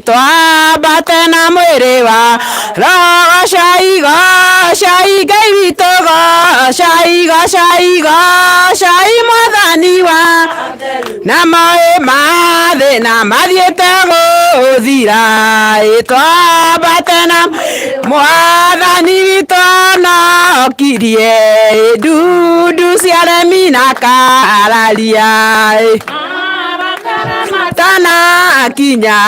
Twambate na mwĩrĩ wa Gocai, gocai Ngai witũ, gocai, gocai, gocai Mwathani wa na maĩ ma thĩna mathiĩte gũthira. Twambate na Mwathani witũ anokirie ndundu cia aremi na kararia tanakinya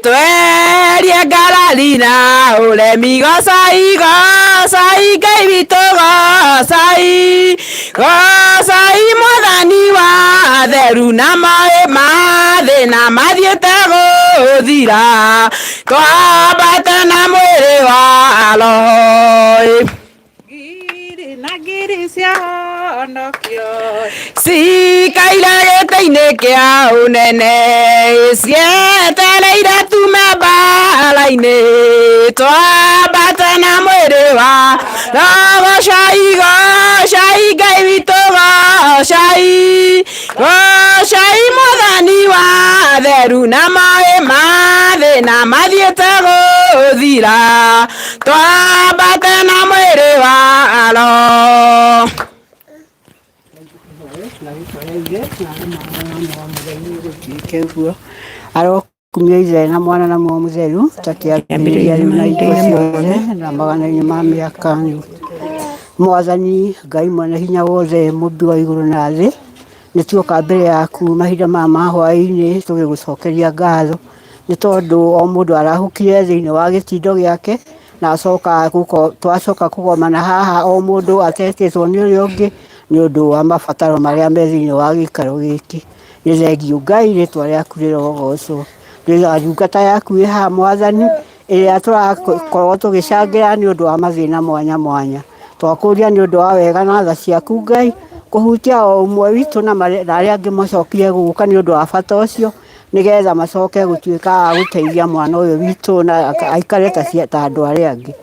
twerie ngarari na ũremi. Gocai, gocai Ngai witũ, gocai, gocai Mwathani wa theru na maĩ ma thĩna mathiĩte gũthira. Twambate na mwĩrĩ wa roho. Ngiri na ngiri ciahonokio cikaire gĩtĩ-inĩ kĩa ũnene cietereire tume mbara-inĩ. Twambate na mwĩrĩ wa gocai, gocai Ngai witũ, gocai, gocai Mwathani wa theru na maĩ ma thĩna mathiĩte gũthira. Twambate na mwĩrĩ wa roho. Gũtuĩke arokumia Ithe na Mwana na Muoyo Mũtheru ta kĩambĩrĩria, rĩu na hingo ciothe na magana-inĩ ma mĩaka. Mwathani Ngai mwene hinya wothe, mũmbi wa igũrũ na thĩ, nĩ tuoka mbere yaku mahinda maya ma hwaĩ-inĩ tũgĩgũcokeria ngatho nĩ tondũ o mũndũ arahũkire thĩinĩ wa gĩtindo gĩake na acoka twacoka kũgomana haha o mũndũ atetĩtwo nĩ ũrĩa ũngĩ nĩ ũndũ wa mabataro marĩa me thĩinĩ wa gĩikaro gĩkĩ. Nĩ thengiũ Ngai, rĩtwa rĩaku rĩrogocwo. Ndĩna ndungata yaku ĩ haha Mwathani, ĩrĩa tũrakorwo tũgĩcangĩra nĩ ũndũ wa mathĩna mwanya mwanya. Twakũria nĩ ũndũ wa wega na tha ciaku Ngai, kũhutia o ũmwe witũ na arĩa angĩ macokire gũka nĩ ũndũ wa bata ũcio, nĩgetha macoke gũtuĩka a gũteithia mwana ũyũ witũ na aikare ta andũ arĩa angĩ.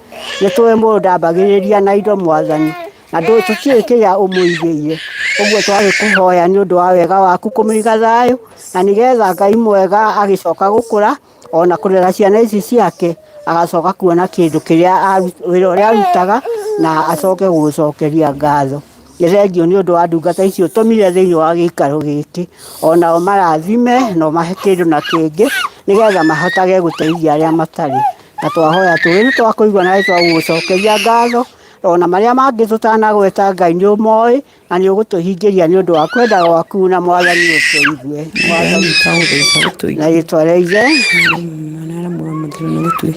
Nĩ tũĩ mũndũ ndambagĩrĩria na indo Mwathani, na tũtiũĩ kĩrĩa ũmũigĩire. Ũguo twagĩkũhoya nĩ ũndũ wa wega waku kũmũiga thayũ, na nĩgetha Ngai mwega agĩcoka gũkũra, ona kũrera ciana ici ciake, agacoka kuona kĩndũ kĩrĩa wĩra ũrĩa arutaga na acoke gũgũcokeria ngatho. Nĩ thengiũ nĩ ũndũ wa ndungata ici ũtũmire thĩinĩ wa gĩikaro gĩkĩ, onao marathime na ũmahe kĩndũ na kĩngĩ, nĩgetha mahotage gũteithia arĩa matarĩ. Na twahoya tũĩ nĩ twakũigua na nĩ twagũgũcokeria ngatho, ona marĩa mangĩ tũtanagweta Ngai nĩ ũmoĩ na nĩ ũgũtũhingĩria nĩ ũndũ wa kwenda gwaku na Mwathani ũtũigue. Mwathani na rĩtwa rĩa Ithe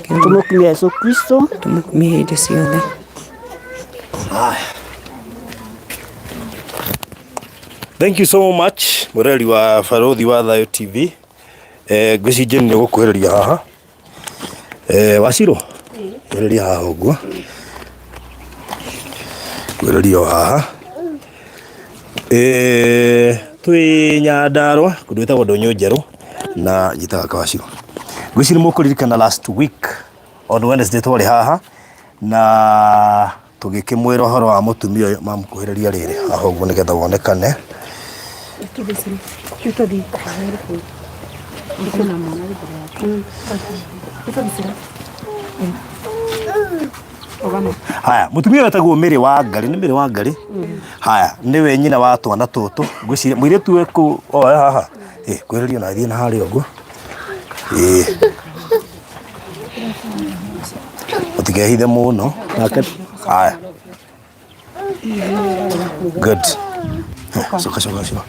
tũmũkumie Yesu Kristo. Tũmũkumie hĩndĩ ciothe. Thank you so much mũreri wa Barothi wa Thayo TV. Ngwĩciria nĩ gũkuhĩrĩria haha. Wacirũ kuhĩrĩria haha ũguo, kuhĩrĩria o haha. Twĩ Nyandarũa kũndũ gwĩtagwo Ndũnyũ Njerũ na njĩtaga Kawacirũ. Ngwĩciria nĩ mũkũririkana last week on Wednesday twarĩ haha na tũgĩkĩmwĩra ũhoro wa mũtumia ũyũ. Mamũkuhĩrĩria rĩrĩ haha ũguo nĩgetha wonekane. Haya, mũtumia ũyũ etagwo Mary Wangari, nĩ Mary Wangari. Haya, nĩwe nyina wa twana tũtũ. Ngwĩciria mũirĩtu ekũ oya haha. Kwĩrĩria na thiĩ na harĩa ũguo. Mũtikehithe mũno. Nake haya. Good. Coka, coka, coka.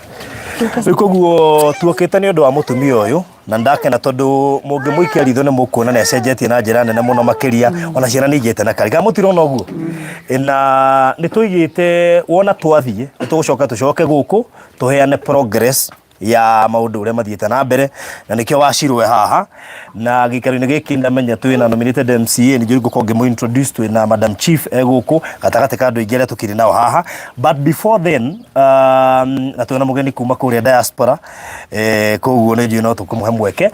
Rĩu koguo tuokĩte nĩ ũndũ wa mũtumia ũyũ na ndakena tondũ mũngĩmũikia ritho nĩ mũkuona nĩ acenjetie na njĩra nene mũno makĩria, ona ciana nĩ igĩte na kari kana mũtirona ũguo. Na nĩ tũigĩte wona twathiĩ nĩ tũgũcoka tũcoke gũkũ tũheane progress ya maũndũ ũrĩa mathiĩte na mbere, na nĩkĩo wacirwe haha na gĩikaro-inĩ gĩkĩ. Ndamenya twĩna nominated MCA, nĩ njũĩ ngũkorwo ngĩmũ introduce. Twĩna Madam Chief e gũkũ gatagatĩ ka andũ aingĩ arĩa tũkĩrĩ nao haha, but before then na twĩna mũgeni kuma kũrĩa diaspora, koguo nĩ njũĩ no tũkũmũhe mweke.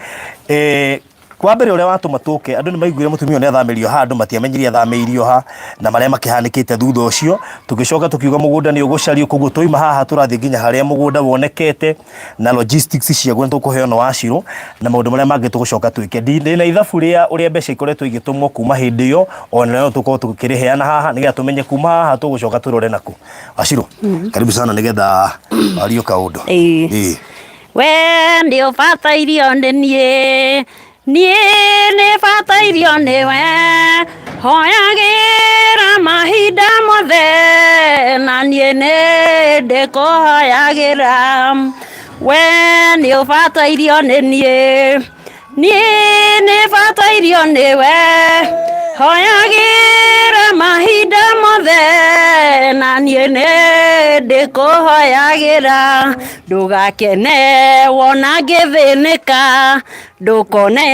Wa mbere ũrĩa watũma tũke, andũ nĩ maiguire mũtumia ũyũ nĩ athamĩrio handũ, matiamenyire athamĩirio ha, na marĩa makĩhanĩkĩte thutha ũcio. Tũgĩcoka tũkiuga mũgũnda nĩ ũgũcario, koguo twauma haha tũrathiĩ nginya harĩa mũgũnda wonekete, na logistics ciaguo nĩ tũkũheo nĩ Wacirũ, na maũndũ marĩa mangĩ tũgũcoka twĩke. Ndĩna ithabu rĩa ũrĩa mbeca ikoretwo igĩtũmwo kuma hĩndĩ ĩyo, ona no tũkorwo tũkĩrĩheana haha, nĩgetha tũmenye kuma haha tũgũcoka tũrore nakũ. Wacirũ, karibu sana nĩgetha wario kaũndũ. Ĩĩ. Ĩĩ. We nĩ ũbatairio nĩ niĩ, niĩ nĩ batairio nĩwe, hoyagĩra mahinda mothe, na niĩ nĩ ndĩkũhoyagĩra. We nĩ ũbatairio nĩ niĩ, niĩ nĩ batairio nĩwe, hoyagĩra mahinda mothe, na niĩ nĩ ndĩkũhoyagĩra. Ndũgakene wona ngĩthĩnĩka, ndũkone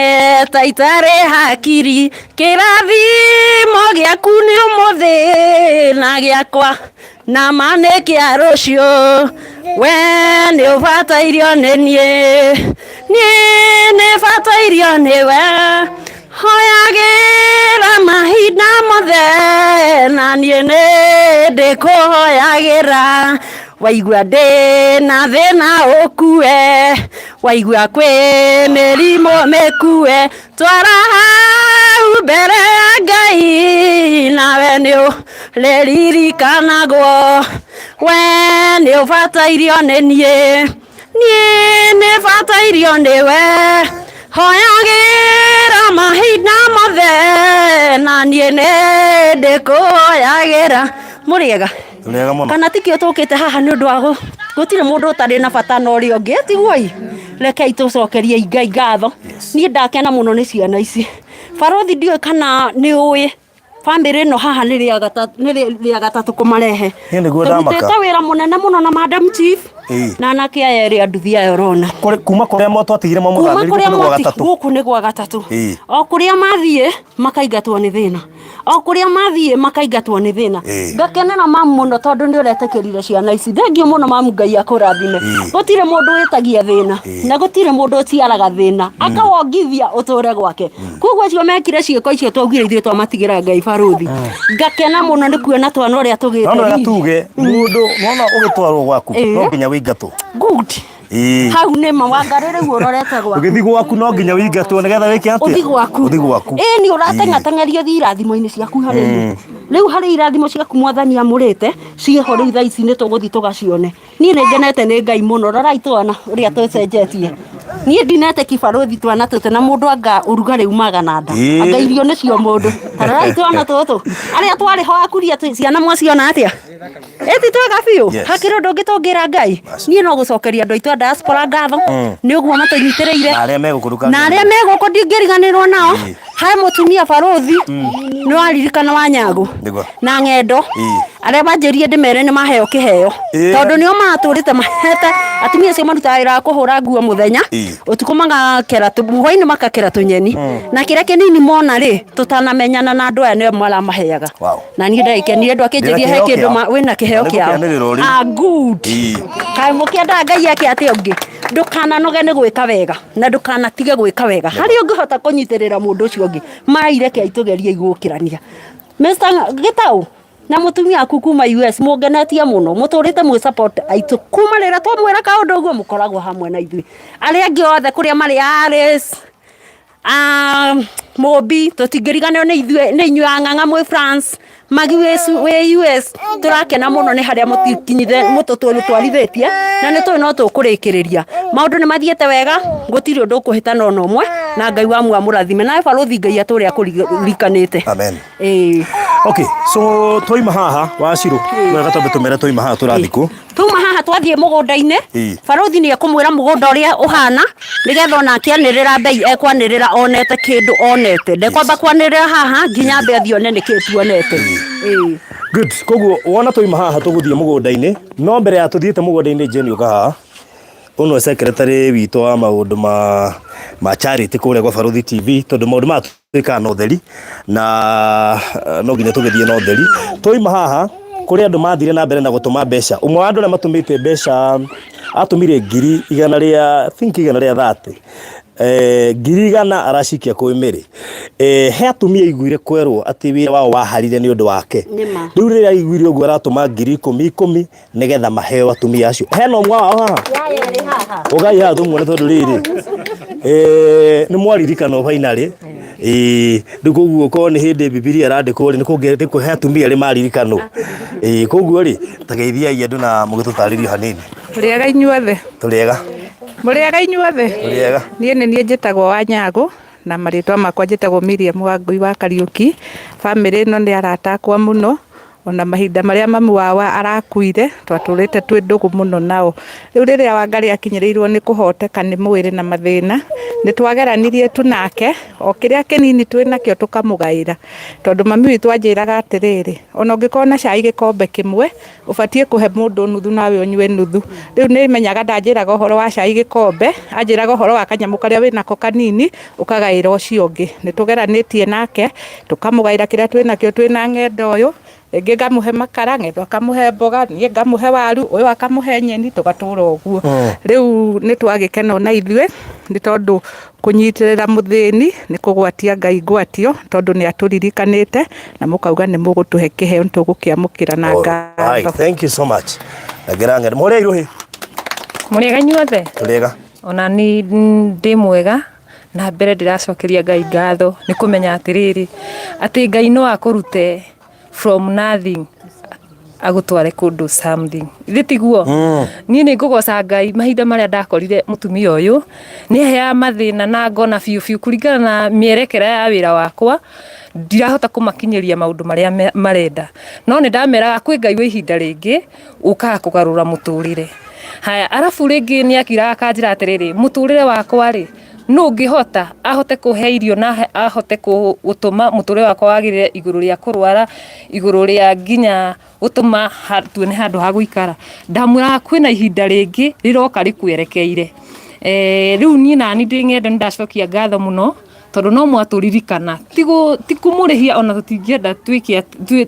ta itarĩ hakiri, kĩrathimo gĩaku nĩ ũmũthĩ na gĩakwa na ma nĩ kĩa rũciũ. We nĩ ũbatairio nĩ niĩ, niĩ nĩ batairio nĩwe, hoyagĩra mahinda mothe, na niĩ nĩ ndĩkũhoyagĩra. Waigua ndĩ na thĩna ũkue, waigua kwĩ mĩrimũ mĩkue, twara hau mbere ya Ngai, nawe nĩ ũrĩririkanagwo. We nĩ ũbatairio nĩ niĩ, niĩ nĩ batairio nĩwe, hoyagĩra mahinda mothe, na niĩ nĩ ndĩkũhoyagĩra. Mũrĩega? Tũrĩega mũno. Kana tikĩo tũkĩte haha nĩ ũndũ wa gũtirĩ mũndũ ũtarĩ na bata na ũrĩa ũngĩ, tiguo-ĩ? Rekei tũcokerie Ngai ngatho. Niĩ ndakena mũno nĩ ciana ici. Barothi ndiũĩ kana nĩ ũĩ bamĩrĩ ĩno haha nĩ rĩa gatatũ, nĩ rĩa gatatũ kũmarehe. Niĩ nĩguo ndamaka. Tũrutĩte wĩra mũnene mũno na Madam Chief Ĩĩ. na anake aya erĩ a nduthi aya ũrona. Kuma kũrĩa motwatigire Kuma mamũthamĩrie kũrĩa gũkũ nĩ gwa mwati gatatũ. gũkũ nĩ gwa gatatũ. Ĩĩ. O kũrĩa mathiĩ makaingatwo nĩ thĩna. O kũrĩa mathiĩ makaingatwo nĩ thĩna. Ĩĩ. Ngakenera mamu mũno tondũ nĩ ũretĩkĩrire ciana ici. Thengiũ mũno mamu, Ngai akũrathime. Ĩĩ. Gũtirĩ mũndũ wĩtagia thĩna Ĩĩ. na gũtirĩ mũndũ ũciaraga thĩna akawongithia ũtũre gwake. Koguo acio mekire ciĩko icio twaugire ithuĩ twamatigĩra Ngai barothi. Ngakena mũno nĩ kuona twana ũrĩa tũgĩte No wega riri. tuge mũndũ nona ũgĩtwarwo gwaku Ĩĩ. no nginya wĩingatwo. Good. Ĩĩ. Hau nĩ ma wangarĩ rĩu ũrorete gwaku. Ũgĩthiĩ gwaku no nginya wĩingatwo nĩgetha wĩke atĩa? Ũthiĩ gwaku. Ũthiĩ gwaku. Ĩĩ nĩ ũrateng'ateng'erio thiĩ irathimo-inĩ ciaku harĩa irĩ. Rĩu harĩ irathimo ciaku mwathani amũrĩte ciĩho rĩu thaa ici nĩ tũgũthiĩ tũgacione. Niĩ nĩ ngenete nĩ Ngai mũno. Rorai twana ũrĩa tũcenjetie. Niĩ ndinete kibarũthi twana tũtũ na mũndũ anga ũrugarĩ umaga na nda. Ĩĩ. Anga irio nĩcio mũndũ. Ta rorai twana tũtũ. Arĩa twarĩ ho akuria ciana mwaciona atĩa? Ĩti twega biũ. Yes. Hakĩrĩ ũndũ ũngĩ tũngĩra Ngai. Niĩ no gũcokeria andũ aitũ a diaspora ngatho nĩ ũguo matũnyitĩrĩire. Na arĩa me gũkũ ndũkariganĩrwo. Na arĩa me gũkũ ndingĩriganĩrwo nao. Ĩĩ. He mũtumia barũthi nĩ waririkana wa Nyagu Nĩguo. na ng'endo Ĩĩ. arĩa manjĩrire ndĩmere nĩ maheo kĩheo Ĩĩ. tondũ nĩo matũrĩte mahete atumia acio marutaga wĩra wa kũhũra nguo mũthenya Ĩĩ. ũtukũ magakera hwainĩ makakera tũnyeni na kĩrĩa kĩnini mona rĩ tũtanamenyana na andũ aya nĩo maramaheaga Wow. na niĩ ndagĩkenire ndwakĩnjĩria Ndĩna he kĩheo kĩndũ kĩao. wĩna kĩheo Na kĩao. nĩgũkĩanĩrĩra ũrĩ. Ah, good. Ĩĩ. Kaĩ mũkĩendaga Ngai eke atĩa ũngĩ? Ndũkananoge nĩ gwĩka wega na ndũkanatige gwĩka wega. Harĩa ũngĩhota kũnyitĩrĩra mũndũ ũcio ũngĩ, mai reke tũgerie gũkĩrania. Mr. Gĩtaũ na mũtumia waku kuma US mũngenetie mũno, mũtũrĩte mwĩ support aitũ kuma rĩrĩa twamwĩra kaũndũ ũguo mũkoragwo hamwe na ithuĩ. Arĩa angĩ othe kũrĩa marĩ Aris, Mũmbi tũtingĩriganĩrwo nĩ ithuĩ nĩ inyuĩ ang'ang'a mwĩ France, Magi wĩ US, tũrakena mũno nĩ harĩa mũtũtwarithĩtie na nĩ tũĩ no tũkũrĩkĩrĩria. Maũndũ nĩ mathiĩte wega, gũtirĩ ũndũ ũkũhĩtana ona ũmwe, na Ngai wa muoyo amũrathime. Nawe barũthi Ngai atũre akũririkanĩte. Amen. Ĩĩ. Okay, so twaima haha Wacirũ, wega twambe tũmere twaima haha tũrathiĩ kũ? Tuma haha twathiĩ mũgũnda-inĩ, Ĩĩ. barũthi nĩ ekũmwĩra mũgũnda ũrĩa ũhana, nĩgetha ona akĩanĩrĩra mbei ekwanĩrĩra onete kĩndũ onete. Ndekwamba kwanĩrĩra haha nginya ambe athiĩ one nĩkĩ tuonete. Ĩĩ. Good. Koguo wona twaima haha tũgũthiĩ mũgũnda-inĩ, no mbere ya tũthiĩte mũgũnda-inĩ Jane ũka haha. Ũyũ nĩwe secretary witũ wa maũndũ ma charity kũrĩa gwa Barũthi TV, tondũ maũndũ maya twĩkaga na ũtheri na no nginya tũgĩthiĩ na ũtheri. Twauma haha kũrĩ andũ mathire na mbere na gũtũma mbeca. Ũmwe wa andũ arĩa matũmĩte mbeca atũmire ngiri igana rĩa, I think igana rĩa 30. 100,000 aracikia kwĩ Mary. He atumia aiguire kwerwo atĩ wĩra wao waharire nĩ ũndũ wake. Nĩma. Rĩu rĩrĩa aiguire ũguo aratũma 10,000 nĩgetha maheo atumia acio. Hena ũmwe wao haha? Ũkai haha tũmuone tondũ rĩrĩ nĩ mwaririkanwo finally. Ĩĩ, rĩu koguo korwo nĩ hĩndĩ Bibilia ĩrandĩkwo rĩ, nĩ kũhe atumia arĩa maririkanwo. Ĩĩ, koguo rĩ, ta geithiai andũ na mũgĩtũtarĩrie hanini. Mũrĩega inyuothe. Tũrĩega. Mũrĩega inyuothe. Tũrĩega. Niĩ nĩ niĩ njĩtagwo Wanyagũ na marĩtwa makwa njĩtagwo Miriam Wangui wa Kariũki. Bamĩrĩ ĩno nĩ arata akwa mũno, ona mahinda marĩa mamu wao arakuire twatũrĩte twĩ ndũgũ mũno nao. Rĩu rĩrĩa Wangarĩ akinyĩrĩirwo nĩ kũhoteka nĩ mwĩrĩ na mathĩna, nĩ twageranirie tu nake, o kĩrĩa kĩnini twĩ nakĩo tũkamũgaĩra. Tondũ mami witũ anjĩraga atĩrĩrĩ, ona ũngĩkorwo na cai gĩkombe kĩmwe, ũbatiĩ kũhe mũndũ nuthu nawe ũnyue nuthu. Rĩu nĩ menyaga ndanjĩraga ũhoro wa cai gĩkombe, anjĩraga ũhoro wa kanyamũ karĩa wĩnako kanini, ũkagaĩra ũcio ũngĩ. Nĩ tũgeranĩtie nake, tũkamũgaĩra kĩrĩa twĩnakĩo twĩna ng'endo ũyũ, rĩngĩ ngamũhe makara, ng'endo akamũhe mboga, niĩ ngamũhe waru, ũyũ akamũhe nyeni, tũgatũra ũguo. Rĩu nĩ twagĩkena ona ithuĩ, nĩ tondũ kũnyitĩrĩra mũthĩni nĩ kũgwatia Ngai ngwatio, tondũ nĩ atũririkanĩte na mũkauga nĩ mũgũtũhe kĩheo, nĩ tũgũkĩamũkĩra na Alright, ngatho. thank you so much. Ngera ng'endo. Mũrĩ airũhĩ? Mũrĩega inyuothe? Tũrĩega. Ona ni ndĩ mwega na mbere ndĩracokeria Ngai ngatho nĩ kũmenya atĩrĩrĩ atĩ Ngai no akũrute from nothing agũtware kũndũ something. Githĩ tiguo? Niĩ nĩ ngũgoca Ngai mahinda marĩa ndakorire mũtumia ũyũ nĩ aheaga mathĩna na ngona biũ biũ kũringana na mĩerekera ya wĩra wakwa ndirahota kũmakinyĩria maũndũ marĩa marenda. No nĩ ndameraga kwĩ Ngai wa ihinda rĩngĩ ũkaga kũgarũra mũtũrĩre. Haya, arabu rĩngĩ nĩ akiraga akanjĩra atĩrĩrĩ, mũtũrĩre wakwa rĩ, nũ ũngĩhota ahote kũhe irio na ahote gũtũma mũtũrĩre wakwa wagĩrĩre igũrũ rĩa kũrwara, igũrũ rĩa nginya gũtũma tuone handũ ha gũikara. Ndamwĩraga kwĩna ihinda rĩngĩ rĩroka rĩkwerekeire. Rĩu niĩ nani ndĩ ng'endo nĩ ndacokia ngatho mũno tondũ no mwatũririkana. Ti kũmũrĩhia ona tũtingĩenda twĩke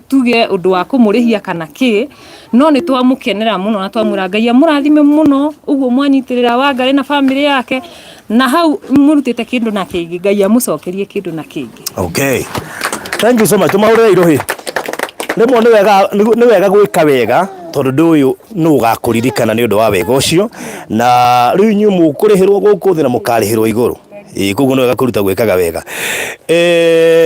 tuge ũndũ wa kũmũrĩhia kana kĩ, no nĩ twamũkenera mũno na twamwĩra Ngai amũrathime mũno ũguo mwanyitĩrĩra Wangarĩ na bamĩrĩ yake, na hau mũrutĩte kĩndũ na kĩngĩ, Ngai amũcokerie kĩndũ na kĩngĩ. Okay. Thank you so much. Tũmahũrĩre irũhĩ. Rĩmwe nĩ wega gwĩka wega tondũ ũndũ ũyũ nũ ũgakũririkana nĩ ũndũ wa wega ũcio, na rĩu inyuĩ mũkũrĩhĩrwo gũkũ thĩ na mũkarĩhĩrwo igũrũ. Ĩĩ, koguo nĩ wega kũruta gwĩkaga wega.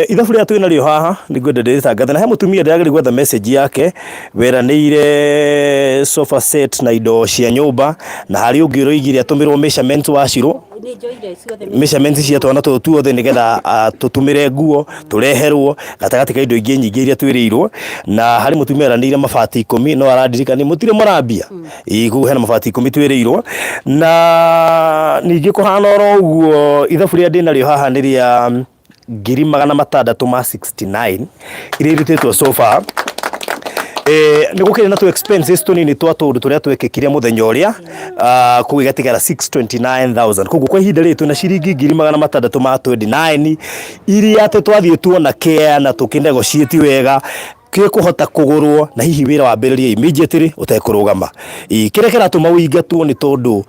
Ithabu rĩrĩa twĩ narĩo haha nĩ ngwenda ndĩrĩtangathe, na he mũtumia ndĩrageria gwetha message yake weranĩire sofa set na indo cia nyũmba, na harĩ ũngĩ ũroigire atũmĩrwo measurement wa Shiro, measurement cia twana tũtũ tuothe nĩgetha tũtumĩre nguo tũreherwo gatagatĩ ka indo ingĩ nyingĩ iria twĩrĩirwo. Na harĩ mũtumia weranĩire mabati 10, no arandirikania mũtirĩ mũrambia. Ĩĩ, koguo hena mabati 10 twĩrĩirwo. Na ningĩ kũhana oro ũguo ithabu rĩrĩa ndĩnarĩo haha nĩ rĩa 669,000 iria irutĩtwo so far. Nĩ gũkĩrĩ na tũ expenses tũnini twa tũũndũ tũrĩa twekĩkire mũthenya ũrĩa, koguo igatigara 629,000. Koguo kwa ihinda rĩrĩ twĩna ciringi 629,000 iria atĩ twathiĩ tuona care na tũkĩ negotiate wega gĩkũhota kũgũrwo na hihi wĩra wambĩrĩrie immediately ũtekũrũgama. Kĩrĩa kĩratũma ũingatwo nĩ tondũ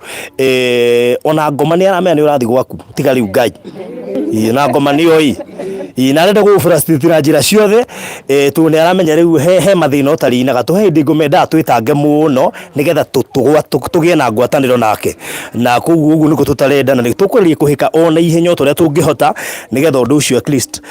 ona ngoma nĩ aramenya nĩ ũrathiĩ gwaku tiga rĩu Ngai. Na ngoma nĩyo ĩ. Na arenda gũgũ frustrate na njĩra ciothe, tondũ nĩ aramenya rĩu he mathĩna ũtarinaga. Tondũ he hĩndĩ ngoma endaga twĩtange mũno nĩgetha tũgĩe na ngwatanĩro nake. Na koguo ũguo nĩguo tũtarenda na nĩ tũkũgeria kũhĩka o na ihenya o ta ũrĩa tũngĩhota nĩgetha ũndũ ũcio at least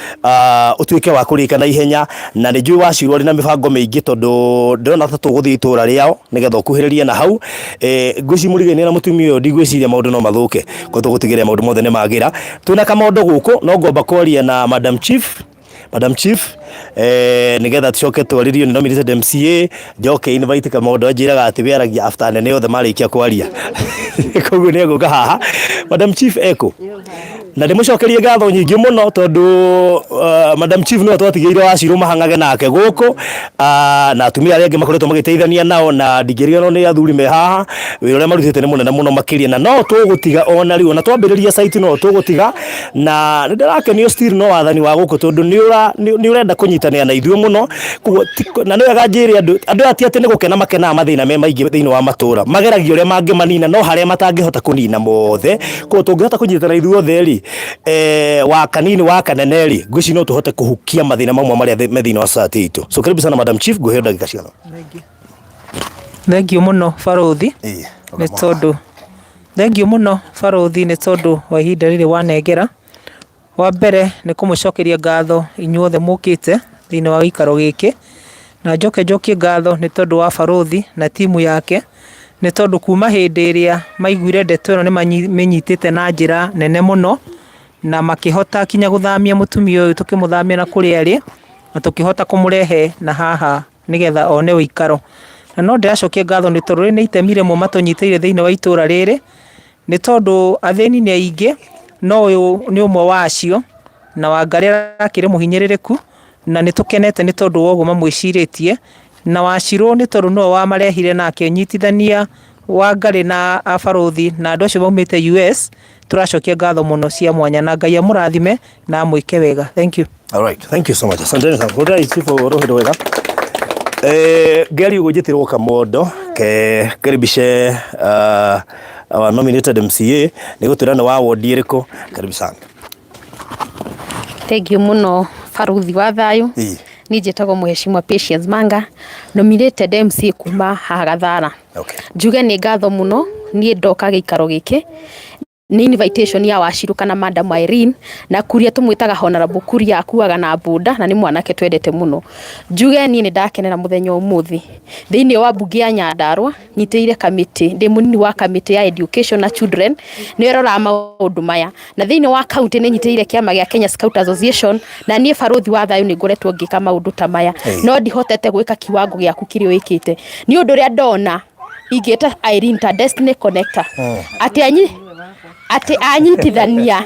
ũtuĩke wa kũrĩka na ihenya. Na nĩ njũĩ Wacirũ arĩ na mĩbango mĩingĩ tondũ ndĩrona ta tũgũthiĩ itũra rĩao nĩgetha ũkuhĩrĩrie na hau. Ngwĩciria mũrigaine na mũtumia ũyũ ndigwĩciria maũndũ no mathũke, koguo tũgũtigĩrĩra maũndũ mothe nĩ magĩra. Twĩna kamondo gũkũ no ngwamba kwaria na Madam Chief, Madam Chief, nĩgetha tũcoke twarĩrio nĩ nominated MCA, njoke invite kamondo anjĩraga atĩ we aragia after anene othe marĩkia kwaria. Koguo nĩ egũka haha. Madam Chief ekũ? Na ndĩmũcokerie ngatho nyingĩ mũno tondũ Madam Chief nĩwe twatigĩire Wacirũ mahang'age nake gũkũ, na atumia arĩa angĩ makoretwo magĩteithania nao, na ndingĩriganĩrwo nĩ athuri me haha, wĩra ũrĩa marutĩte nĩ mũnene mũno makĩria, na no tũgũtiga ona rĩu, ona twambĩrĩria site no tũgũtiga, na nĩ ndĩrakenio still no wathani wa gũkũ tondũ nĩ ũrenda kũnyitanĩra na ithuĩ mũno, koguo na nĩ wega njĩre andũ, andũ aya ti atĩ nĩ gũkena makenaga mathĩna me maingĩ thĩinĩ wa matũra, mageragia ũrĩa mangĩmanina no harĩa matangĩhota kũnina mothe, koguo tũngĩhota kũnyitana ithuothe rĩ, wa kanini wa kanene rĩ, ngwĩciria no tũhote kũhukia mathĩna mamwe marĩa me thĩinĩ wa society itũ. So karibu sana Madam Chief, ngũheo ndagĩka cigana? Thengiũ mũno barũthi nĩ tondũ thengiũ mũno barũthi nĩ tondũ wa ihinda rĩrĩ wanengera. Wa mbere nĩ kũmũcokeria ngatho inyuothe mũkĩte thĩinĩ wa gĩikaro gĩkĩ, na njoke njokie ngatho nĩ tondũ wa barũthi na timu yake, nĩ tondũ kuma hĩndĩ ĩrĩa maiguire ndeto ĩno nĩ mamĩnyitĩte na njĩra nene mũno, na makĩhota nginya gũthamia mũtumia ũyũ tũkĩmũthamia na kũrĩa arĩ, na tũkĩhota kũmũrehe na haha nĩgetha one ũikaro. Na no ndĩracokia ngatho nĩ tondũ rĩrĩ nĩ itemi rĩmwe matũnyitĩrĩire thĩinĩ wa itũra rĩrĩ, nĩ tondũ athĩni nĩ aingĩ, no ũyũ nĩ ũmwe wa acio, na Wangarĩ arakĩrĩ mũhinyĩrĩrĩku, na nĩ tũkenete nĩ tondũ wa ũguo mamwĩcirĩtie, na Wachirũ nĩ tondũ nĩwe wamarehire na akĩnyitithania Wangarĩ na abarũthi na andũ acio maumĩte US, tũracokia ngatho mũno cia mwanya na Ngai amũrathime na amwĩke wega. Thank you. All right, thank you so much. Asanteni sana. Hũrĩrai chifu rũhĩ rwega. Ngeri ũgũnjĩtĩrwo kamondo ke karibishe our nominated MCA nĩ gũtwĩra nĩ wa wodi ĩrĩkũ. Karibu sana. Thank you mũno baruthi wa thayũ. Niĩ njĩtagwo Mheshimiwa Patience Manga, nominated MCA kuma haha Gathara. Njuge nĩ ngatho mũno niĩ ndoka gĩikaro gĩkĩ nĩ invitation ya Waciru kana Madam Irene na Kuria tũmwĩtaga Honorable Kuria akuaga na bunda na nĩ mwanake twendete mũno. Njuge niĩ nĩ ndakenera mũthenya ũmũthĩ thĩinĩ wa mbunge ya Nyandarua nyitĩrĩire kamĩtĩ, ndĩ mũnini wa kamĩtĩ ya education na children nĩyo ĩroraga maũndũ maya, na thĩinĩ wa county nĩ nyitĩrĩire kĩama gĩa Kenya Scout Association na niĩ barũthi wa thayũ nĩ ngoretwo ngĩka maũndũ ta maya, no ndihotete gwĩka kiwango gĩaku kĩrĩa wĩkĩte nĩ ũndũ ũrĩa ndona ingĩta Irene ta destiny connector atĩ anyi atĩ anyitithania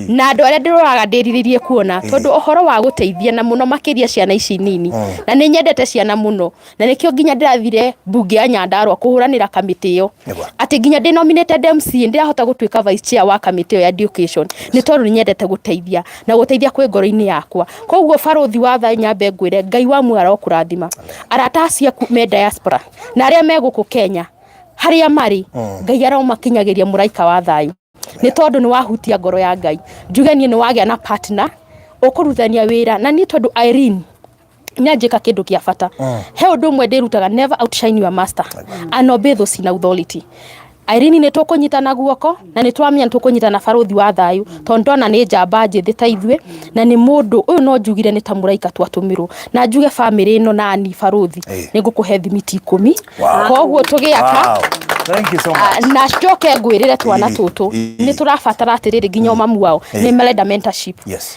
na andũ arĩa ndĩroraga ndĩrirĩrie kuona tondũ ũhoro wa gũteithia na mũno makĩria ciana ici nini, na nĩ nyendete ciana mũno, na nĩkĩo nginya ndĩrathire mbunge ya Nyandarua kũhũranĩra kamĩtĩ ĩyo, atĩ nginya ndĩ nominated MCA ndĩrahota gũtuĩka vice chair wa kamĩtĩ ĩyo ya education nĩ tondũ nĩ nyendete gũteithia na gũteithia kwĩ ngoro-inĩ yakwa. Koguo barũthi wa thayũ nyambe ngwĩre Ngai wa muoyo arokũrathima, arata acio aku me diaspora na arĩa me gũkũ Kenya harĩa marĩ, Ngai aromakinyagĩria mũraika wa thayũ nĩ tondũ nĩ wahutia ngoro ya Ngai. Njuge niĩ nĩ wagĩa na partner ũkũrutithania wĩra na niĩ tondũ Irene nĩanjĩka kĩndũ kĩa bata. He ũndũ ũmwe ndĩrutaga, never outshine your master and obey those in authority. Irene nĩ tũkũnyitana guoko na nĩ tũramenya nĩ tũkũnyitana barũthi wa thayũ tondũ ndona nĩ njamba njĩthĩ ta ithuĩ na nĩ mũndũ ũyũ no njugire nĩ ta mũraika twatũmirwo na njuge bamĩrĩ ĩno nani barũthi nĩ ngũkũhe thimiti 10. Koguo tũgĩaka. Wow. Thank you so much. Na njoke ngwĩrĩre twana tũtũ nĩ tũrabatara atĩrĩrĩ nginya o mamu wao nĩ marenda mentorship.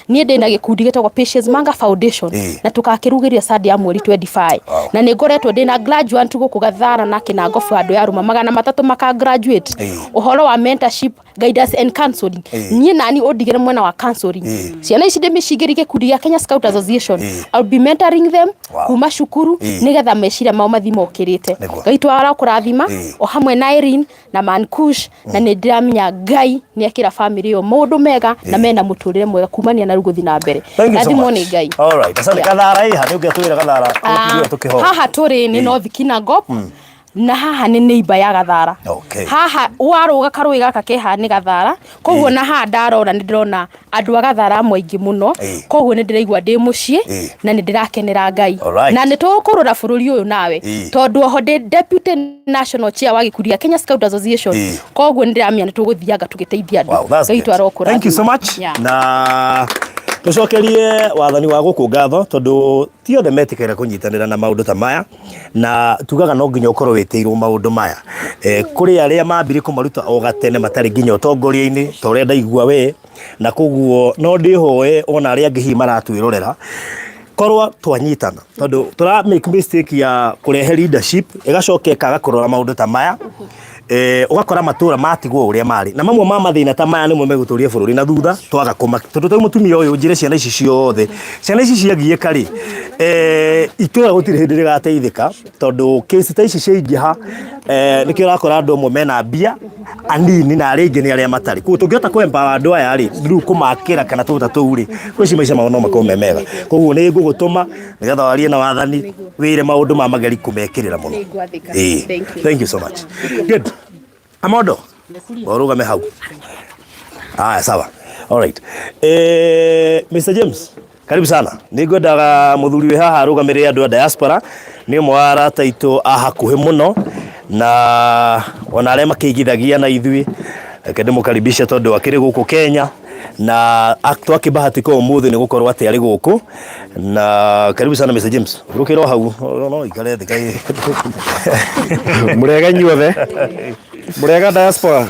Niĩ ndĩ na gĩkundi gĩtagwo Patience Manga Foundation na tũgakĩrugĩria Sunday ya mweri 25 na nĩ ngoretwo ndĩ na graduate gũkũ Gathara na Kĩnangobu handũ ya arũma 300 maka graduate ũhoro wa mentorship, guidance and counseling. Niĩ nani ũndigĩre mwena wa counseling. Ciana ici ndĩmĩcingĩrie gĩkundi gĩa Kenya Scout Association. I'll be mentoring them kuma cukuru nĩgetha meciria mao mathiĩ mokĩrĩte. Ngai twarokũrathima o hamwe na Irene na Mankush na nĩ ndĩramenya Ngai nĩ ekĩra family ĩyo maũndũ mega na mena mũtũrĩre mwega kumania na rĩu gũthiĩ na mbere. Thank you so Rathimwo much. nĩ Ngai. All right. Asante. Kathara ĩha nĩ ũngĩatwĩra Gathara tũkĩhoya. Haha tũrĩ nĩ North Kinangop na haha nĩ neighbor ya Gathara. Haha warũga karũĩ gaka ke haha nĩ Gathara, koguo na haha ndarora nĩ ndĩrona andũ a Gathara amwe aingĩ mũno, koguo nĩ ndĩraigua ndĩ mũciĩ na nĩ ndĩrakenera Ngai. Na nĩ tũkũrũra bũrũri ũyũ nawe tondũ oho ndĩ deputy national chair wa gĩkundi gĩa Kenya Scout Association, koguo nĩ ndĩramenya nĩ tũgũthianga tũgĩteithia andũ. Wow, that's Ngai good. twarokũrathima. Thank you so much. Na tũcokerie wathani wa gũkũ ngatho tondũ ti othe metĩkagĩra kũnyitanĩra na maũndũ ta maya, na tugaga no nginya ũkorwo wĩtĩirwo maũndũ maya. Kũrĩ arĩa mambire kũmaruta o gatene matarĩ nginya ũtongoria-inĩ ta ũrĩa ndaigua we, na koguo no ndĩhoe ona arĩa angĩ hihi maratwĩrorera korwo twanyitana, tondũ tũra make mistake ya kũrehe leadership ĩgacoka ĩkaga kũrora maũndũ ta maya. Eh, ũgakora matũra matigwo ũrĩa marĩ na mamwe ma mathĩna ta maya nĩmo megũtũria bũrũri na thutha twaga kũma tondũ tarĩu mũtumia ũyũ njĩre ciana ici ciothe ciana ici ciagiĩka rĩ eh, itũra gũtirĩ hĩndĩ rĩgateithĩka tondũ kesi ta ici ciaingĩha eh, nĩkĩo ũrakora andũ amwe mena mbia anini na arĩa aingĩ nĩ arĩa matarĩ koguo tũngĩhota kũ empower andũ aya rĩ rĩu kũmakĩra kana tũta tũu rĩ kwĩci maica mao no makorwo me mega koguo nĩ ngũgũtũma nĩgetha warie na wathani wĩre maũndũ ma mageri kũmekĩrĩra mũno. Nĩngwathĩka. Ĩĩ. Thank you. Thank you so much. Good. Amondo. Ũrũgame hau. Aya, sawa. All right. Eh, Mr. James, karibu sana. Nĩ ngwendaga mũthuri wĩ haha arũgamĩrĩre andũ a diaspora. Nĩ ũmwe wa arata aitũ a hakuhĩ mũno na ona arĩa makĩigithagia na ithuĩ. Reke ndĩmũkaribishe tondũ akĩrĩ gũkũ Kenya na twakĩbahatika ũmũthĩ nĩ gũkorwo atĩ arĩ gũkũ na karibu sana Mr. James rũkĩra o hau no no ikare thĩ kaĩ Mũrega inyuothe, mũrega diaspora.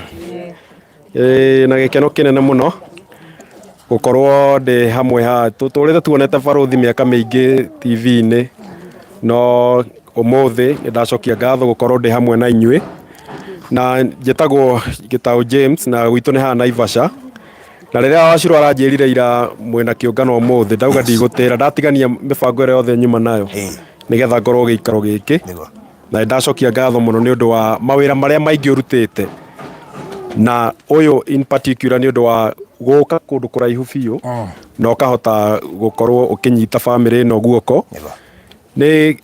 Ĩĩ, na gĩkeno kĩnene mũno gũkorwo ndĩ hamwe haha. Tũtũrĩte tuonete barũthi mĩaka mĩingĩ TV-inĩ, no ũmũthĩ nĩ ndacokia ngatho gũkorwo ndĩ hamwe na inyuĩ. Na njĩtagwo Gĩtaũ James na gwitũ nĩ haha Naivasha. Na rĩrĩa Wacirũ aranjĩrire ira mwĩna kĩũngano ũmũthĩ, ndauga ndigũtĩra, ndatigania mĩbango ĩrĩa yothe nyuma nayo nĩgetha ngorwo gĩikaro gĩkĩ. Na nĩndacokia ngatho mũno nĩ ũndũ wa mawĩra marĩa maingĩ ũrutĩte, na ũyũ in particular nĩ ũndũ wa gũka kũndũ kũraihu biũ na ũkahota gũkorwo ũkĩnyita bamĩrĩ ĩno guoko. Nĩ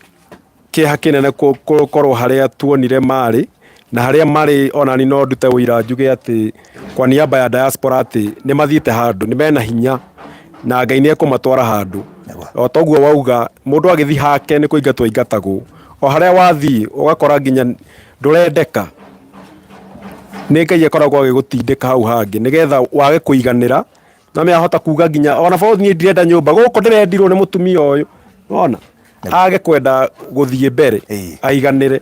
kĩeha kĩnene gũkorwo harĩa tuonire marĩ na harĩa marĩ onani no ndute ũira njuge atĩ kwa niaba ya diaspora atĩ nĩ mathiĩte handũ nĩ mena hinya na Ngai nĩ ekũmatwara handũ. O toguo wauga mũndũ agĩthiĩ hake nĩ kũingatwo aingatagwo, o harĩa wathiĩ ũgakora nginya ndũrendeka, nĩ Ngai akoragwo agĩgũtindĩka hau hangĩ nĩgetha wage kũiganĩra. Na nĩ ahota kuga nginya ona borithi niĩ ndirenda nyũmba gũkũ ndĩrendirwo nĩ mũtumia ũyũ, wona age kwenda gũthiĩ mbere aiganĩre.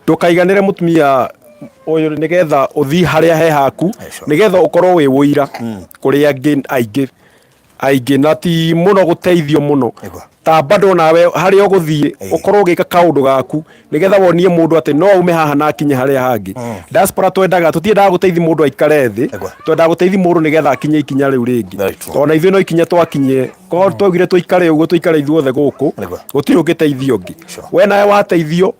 Ndũkaiganĩre mũtumia ũyũ nĩgetha ũthiĩ harĩa he haku nĩgetha ũkorwo wĩ ũira kũrĩ angĩ aingĩ aingĩ na ti mũno gũteithio mũno ta bado nawe harĩa ũgũthiĩ ũkorwo ũgĩka kaũndũ gaku nĩgetha wonie mũndũ atĩ no ume haha na akinye harĩa hangĩ. Diaspora twendaga tũtiendaga gũteithia mũndũ aikare thĩ, twendaga gũteithia mũndũ nĩgetha akinye ikinya rĩu rĩngĩ. Ona ithuĩ no ikinya twakinyire, korwo twaugire tũikare ũguo tũikare ithuothe gũkũ, gũtirĩ ũngĩteithia ũngĩ. We nawe wateithio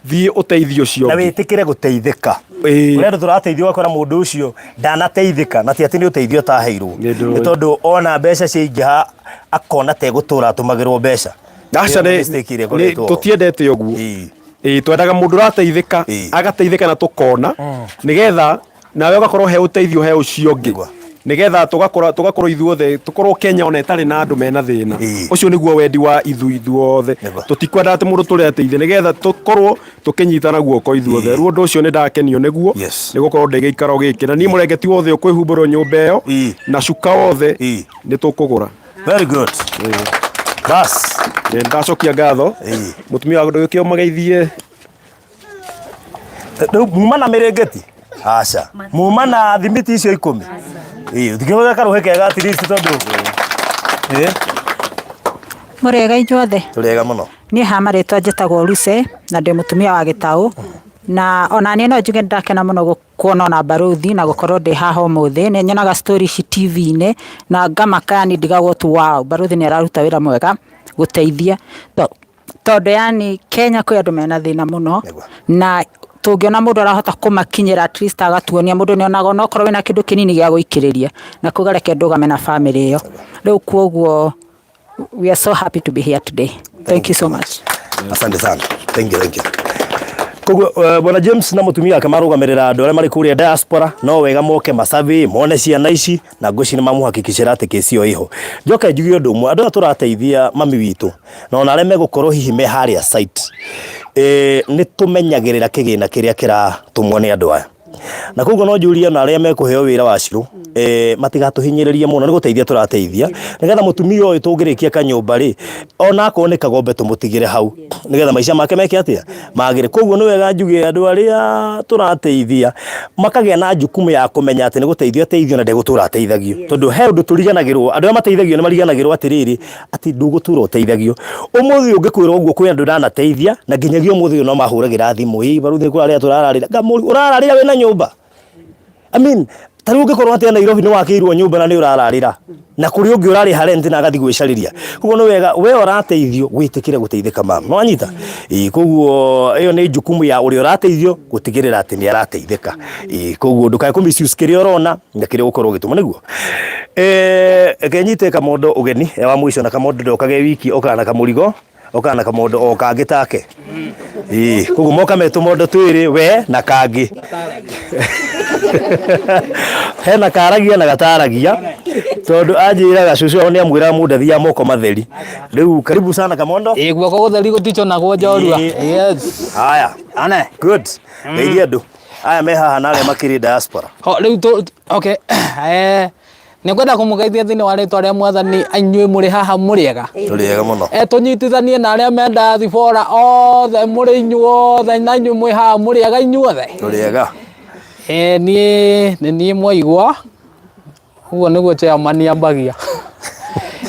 thiĩ ũteithie ũcio na ũngĩ. wĩtĩkĩre gũteithĩka. Ĩĩ. Kũrĩ andũ tũrateithio ũgakora mũndũ ũcio ndanateithĩka na ti atĩ nĩ ũteithio ataheirwo, nĩ tondũ ona mbeca ciaingĩha akona ta egũtũra atũmagĩrwo mbeca. Aca Ĩyo nĩ mistake ĩrĩa nĩ ĩkoretwo ho. tũtiendete ũguo. Ĩĩ twendaga mũndũ ũrateithĩka agateithĩka na tũkona nĩgetha nawe ũgakorwo he ũteithio he ũcio ũngĩ nĩgetha tũgakora tũgakorwo ithuothe tũkorwo Kenya ona ĩtarĩ na andũ mena thĩna. Ũcio nĩguo wendi wa ithu ithuothe. Tũtikwenda atĩ mũndũ tũrĩ ateithie nĩgetha tũkorwo tũkĩnyitana guoko ithuothe. Rĩu ũndũ ũcio nĩ ndakenio nĩguo nĩ gũkorwo ndĩ gĩikaro gĩkĩ na niĩ mũrengeti wothe ũkwĩhumbĩrwo nyũmba ĩyo na cuka wothe nĩ tũkũgũra. Very good. Bas. Nĩ ndacokia ngatho. Mũtumia wa ndũgĩke ũmageithie. Rĩu muma na mĩrĩngĩti? Aca. Muma na thimiti icio ikũmi? Ĩĩ, ũtingĩhũthĩra karũhĩ kega at least tondũ. Ĩĩ. Mũrĩega inyuothe? Tũrĩega mũno. Niĩ ha marĩtwa njĩtagwo Lucy na ndĩ mũtumia wa Gĩtaũ na ona niĩ no njuge nĩ ndakena mũno kuona ona barũthi na gũkorwo ndĩ haha ũmũthĩ. Nĩ nyonaga story ici TV-inĩ na ngamaka yani ndigagwo tu wow, barũthi nĩ araruta wĩra mwega gũteithia tondũ yani Kenya kwĩ andũ mena thĩna mũno na tũngĩona mũndũ arahota kũmakinyĩra at least agatuonia mũndũ nĩ onaga onokorwo wĩna kĩndũ kĩnini gĩa gũikĩrĩria na kuga reke ndũgame na bamĩrĩ ĩyo. Rĩu kwoguo we are so happy to be here today. Thank you so much. Asante sana. Thank you, thank you. Koguo eh, Bwana James na mũtumia wake marũgamĩrĩra andũ arĩa marĩ kũrĩa diaspora no wega moke masurvey mone ciana ici na ngwĩciria nĩ mamũhakikicĩra atĩ kesi ĩyo ĩho. Njoke njuge ũndũ ũmwe, andũ aya tũrateithia mami witũ na ona arĩa megũkorwo hihi me harĩa site, eh, nĩ tũmenyagĩrĩra kĩgĩna kĩrĩa kĩratũmwo nĩ andũ aya. Na koguo no njũrie ona arĩa mekũheo wĩra wa Shiro matigatũhinyĩrĩrie mũno, nĩ gũteithia tũrateithia nĩgetha mũtumia ũyũ tũngĩrĩkia kanyũmba rĩ, ona akorwo nĩ kagombe tũmũtigĩre hau nĩgetha maica make meke atĩa, magĩre. Koguo nĩ wega njuge andũ arĩa tũrateithia makagĩa na jukumu ya kũmenya atĩ nĩ gũteithio ateithio na ndegũtũra ateithagio, tondũ he ũndũ tũriganagĩrwo, andũ arĩa mateithagio nĩ mariganagĩrwo atĩrĩrĩ, atĩ ndũgũtũra ũteithagio. Ũmũthĩ ũyũ ngĩkwĩra ũguo kwĩ andũ ndanateithia na nginyagia ũmũthĩ ũyũ no mahũragĩra thimũ, ĩ barũthi nĩ kũrarĩra tũrararĩra, ngamũria ũrararĩra wĩna nyũmba? I mean, ta rĩu ũngĩkorwo atĩa Nairobi nĩ wakĩirwo nyũmba na nĩ ũrararĩra na kũrĩ ũngĩ ũrarĩha rent na agathiĩ gwĩcarĩria. Koguo nĩ wega we ũrateithio wĩtĩkĩre gũteithĩka mama. Nĩ wanyita? Ĩĩ koguo ĩyo nĩ jukumu ya ũrĩa ũrateithio gũtigĩrĩra atĩ nĩ arateithĩka. Ĩĩ koguo ndũkae kũ misuse kĩrĩa ũrona na kĩrĩa ũgũkorwo ũgĩtũma nĩguo. Reke nyite Kamondo ũgeni e wa mũico na Kamondo ndokage wiki okaga na kamũrigo okaga na kamondo o kangĩ take. Ĩĩ koguo moka me tũmondo twĩrĩ we na kangĩ. Hena karagia na gataragia tondũ anjĩraga cũcũ wao nĩ amwĩraga mũndũ athiaga moko matheri. Rĩu karibu sana Kamondo. Ĩĩ guoko gũtheri gũticonagwo njorua. Ĩĩ. Yes. Haya. Ane. Good. Geithia andũ aya me haha na arĩa makĩrĩ diaspora. Ho rĩu tũ okay. Eh, nĩ ngwenda kũmũgeithia thĩinĩ wa rĩtwa rĩa mwathani inyuĩ mũrĩ haha mũrĩ ega. Tũrĩ ega mũno. Eh, tũnyitithanie na arĩa me diaspora othe mũrĩ inyuothe na inyuĩ mwĩ haha mũrĩ ega inyuothe. Tũrĩ ega. Eh, niĩ nĩ niĩ mwaigua ũguo nĩguo chairman ambagia.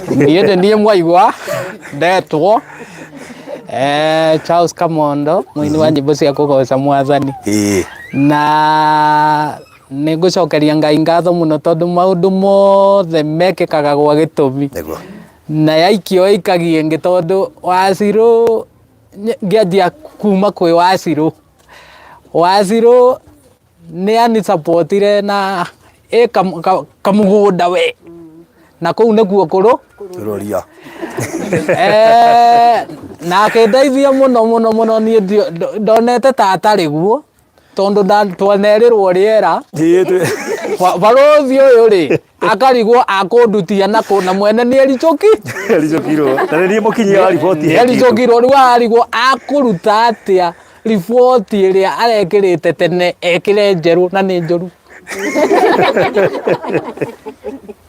Niĩ nĩ niĩ mwaigua ndetwo eh, Charles Kamondo mũini wa nyĩmbo cia kũgoca mwathani. Ĩĩ. Na nĩ ngũcokeria Ngai ngatho mũno tondũ maũndũ mothe mekĩkaga gwa gĩtũmi. Nĩguo. Na yaikio ĩikagia ĩngĩ tondũ Wacirũ ngĩanjia kuma kwĩ Wacirũ. Wacirũ nĩ anisapotire na ĩ kamũgũnda we na kũu nĩkuo kũrũ Kũroria. Eh, na akĩndeithia mũno mũno mũno niĩ ndonete ta atarĩ guo tondũ twanerĩrwo rĩera Ĩĩ, barũthi ũyũ rĩ akarigwo akũndutia nakũ na mwene nĩ ericũki Ericũkirwo. Na nĩ niĩ mũkinyia wa riboti he kĩndũ. ericũkirwo rĩu ararigwo akũruta atĩa riboti ĩrĩa arekĩrĩte tene ekĩre njerũ na nĩ njũru.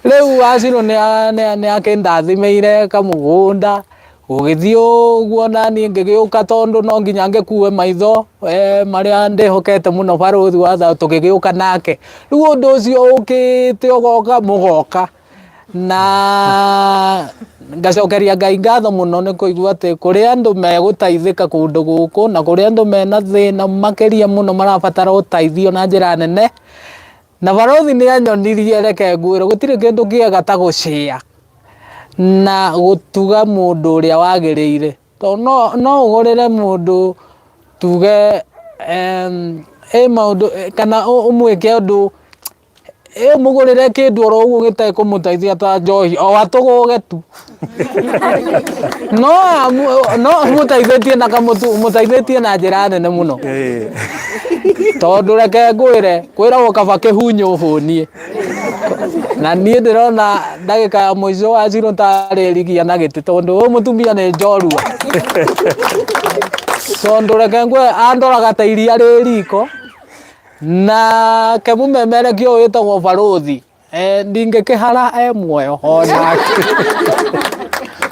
Rĩu Wacirũ nĩ akĩndathimĩire kamũgũnda, gũgĩthiĩ ũguo naniĩ ngĩgĩũka tondũ no nginya ngĩkue maitho marĩa ndĩhokete mũno barũthi wa thayũ tũgĩgĩũka nake. Rĩu ũndũ ũcio ũkĩte ũgoka mũgoka. Na ngacokeria Ngai ngatho mũno nĩ kũigua atĩ kũrĩ andũ megũteithĩka kũndũ gũkũ na kũrĩ andũ mena thĩna makĩria mũno marabatara ũteithio na njĩra nene. Na barũthi nĩ anyonirie reke ngwĩre gũtirĩ kĩndũ kĩega ta gũcĩa na gũtuga mũndũ ũrĩa wagĩrĩire. Tondũ no ũgũrĩre mũndũ tuge ĩ maũndũ kana ũmwĩke ũndũ Ĩ mũgũrĩre kĩndũ oro ũguo gĩtekũmũteithia ta njohi o atũgũge tu. No no ũmũteithĩtie na kamũtu ũmũteithĩtie na njĩra nene mũno. Tondũ reke ngwĩre kwĩragwo kaba kĩhunyũ ũhũniĩ. Na niĩ ndĩrona ndagĩka ya mũico Wanjirũ tarĩ rigia na gĩtĩ tondũ ũyũ mũtumia nĩ njorua. Tondũ reke ngwĩre andoraga ta iria rĩ riko. Nake mũmemerekia ũyũ wĩtagwo barũthi ndingĩkĩhara e muoyo onake.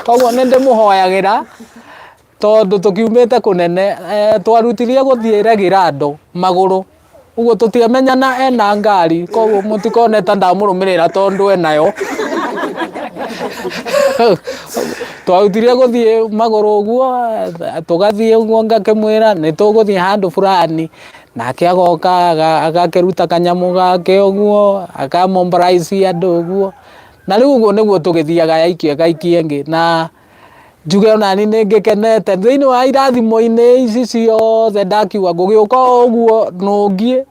Koguo nĩ ndĩmũhoyagĩra tondũ tũkiumĩte kũnene, twarutirie gũthiĩ Regirando magũrũ, ũguo tũtiamenyana ena ngari, koguo mũtikone ta ndamũrũmĩrĩra tondũ enayo. Twarutirie gũthiĩ magũrũ ũguo, tũgathiĩ ũguo ngakĩmwĩra nĩ tũgũthiĩ handũ fulani. Nake agoka agakĩruta kanyamũ gake ũguo, aka mobilize andũ ũguo, na rĩu ũguo nĩguo tũgĩthiaga yaikia ĩgaikia ĩngĩ, na njuge onani nĩ ngĩkenete, thĩiniĩ wa irathimo-inĩ ici ciothe ndakiuga ngũgĩũka o ũguo nũngiĩ.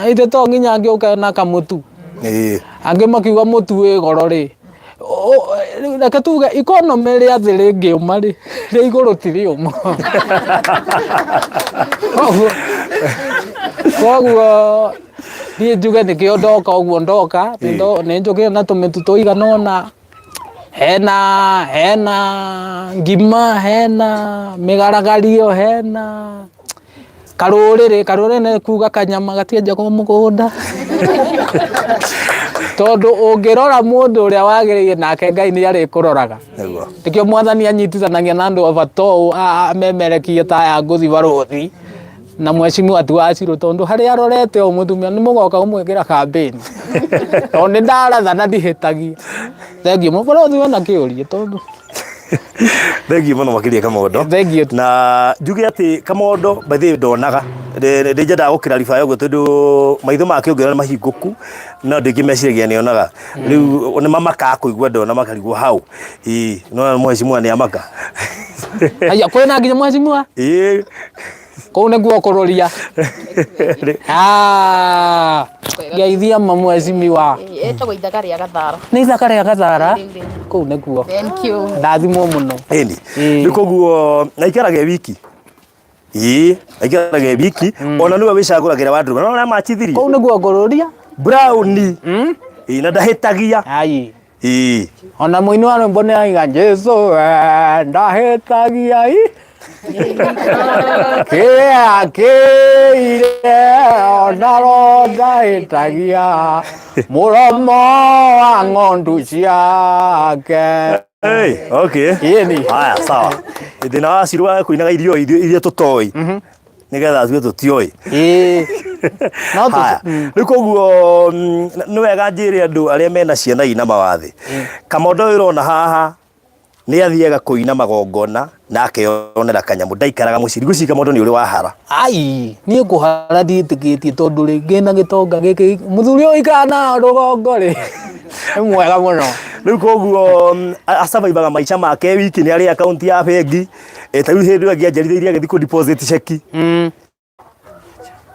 Ithe to nginya ngĩũke na kamũtu. Angĩ makiuga mũtu wĩ goro rĩ, reke tuge economy rĩa thĩ rĩngĩũma rĩ, rĩa igũrũ ti rĩũmũ. Koguo niĩ njuge nĩkĩo ndoka ũguo ndoka, nĩ njũkĩte na tũmĩtu tũigana ũna, hena hena ngima, hena mĩgaragario, hena. Karũrĩrĩ, karũrĩrĩ nĩ kuga kanyama gatienjagwo mũgũnda. Tondũ ũngĩrora mũndũ ũrĩa wagĩrĩire nake Ngai nĩ arĩkũroraga. Nĩguo. Nĩkĩo mwathani anyitithanagia na andũ a bata ũũ amemerekie ta aya ngũthi barũthi na mheshimiwa ti Wacirũ tondũ harĩa arorete ũũ mũtumia nĩ mũgoka kũmwĩkĩra kambĩni. Tondũ nĩ ndaratha na ndihĩtagia. Thengiũ mũno barũthi wena kĩũria tondũ Thengiũ mũno makĩria Kamondo. Thengiũ. Na njuge atĩ Kamondo by the way ndonaga ndĩ nyendaga gũkĩra ribaya ũguo tondũ maitho make ũngĩona nĩ mahingũku no andũ aingĩ meciragia nĩ onaga. Rĩu nĩ mamakaga kũigua ndona makarigwo how. Ĩĩ nĩwona mheshimiwa nĩ amaka. Haya kwĩna nginya mheshimiwa? Ĩĩ. Kũu nĩkuo kũrũria. Ah, ngeithia ma mheshimiwa. Ĩtagwo ithaga rĩa Gathara. Nĩ ithaka rĩa Gathara? Kũu nĩkuo. Thank you. Ndathimwo mũno. Ĩni. Rĩu koguo na aikarage wiki. Ĩĩ, aikaraga e wiki. Ona nĩwe wĩcagũragĩra wardrobe. No ũrĩa machithirie. Kũu nĩkuo ngũrũria. Brown. Ĩĩ, na ndahĩtagia. Ai. Ĩĩ. Ona mũini wa rwĩmbo nĩ aiga Jesu we ndahĩtagia i kĩrĩa kĩire ona ro ndahĩtagia mũromo wa ng'ondu ciake. Hey, okay. Ĩni. Haya, sawa. Thĩna wa Ciru wa kũinaga irio iria tũtoĩ. Nĩgetha atue tũtioĩ. Ĩĩ. No tũ- Haya. Rĩu koguo nĩ wega njĩre andũ arĩa mena ciana ina mawathe. Kamondo ũyũ ũrona haha nĩ athiaga kũina magongona na akeyonera kanyamũ ndaikaraga mũciĩ. Ngwĩciria Kamondo nĩ ũrĩ wahara. Ai, niĩ kũhara ndiĩtĩkĩtie tondũ rĩ ngĩna gĩtonga gĩkĩ mũthuri ũyũ ikara na rũgongo rĩ nĩ mwega mũno. Rĩu koguo asurvivaga maica make wiki nĩ arĩ akaunti ya bengi. Ta rĩu hĩndĩ ĩyo ĩngĩ anjarithĩirie agĩthiĩ kũ deposit ceki.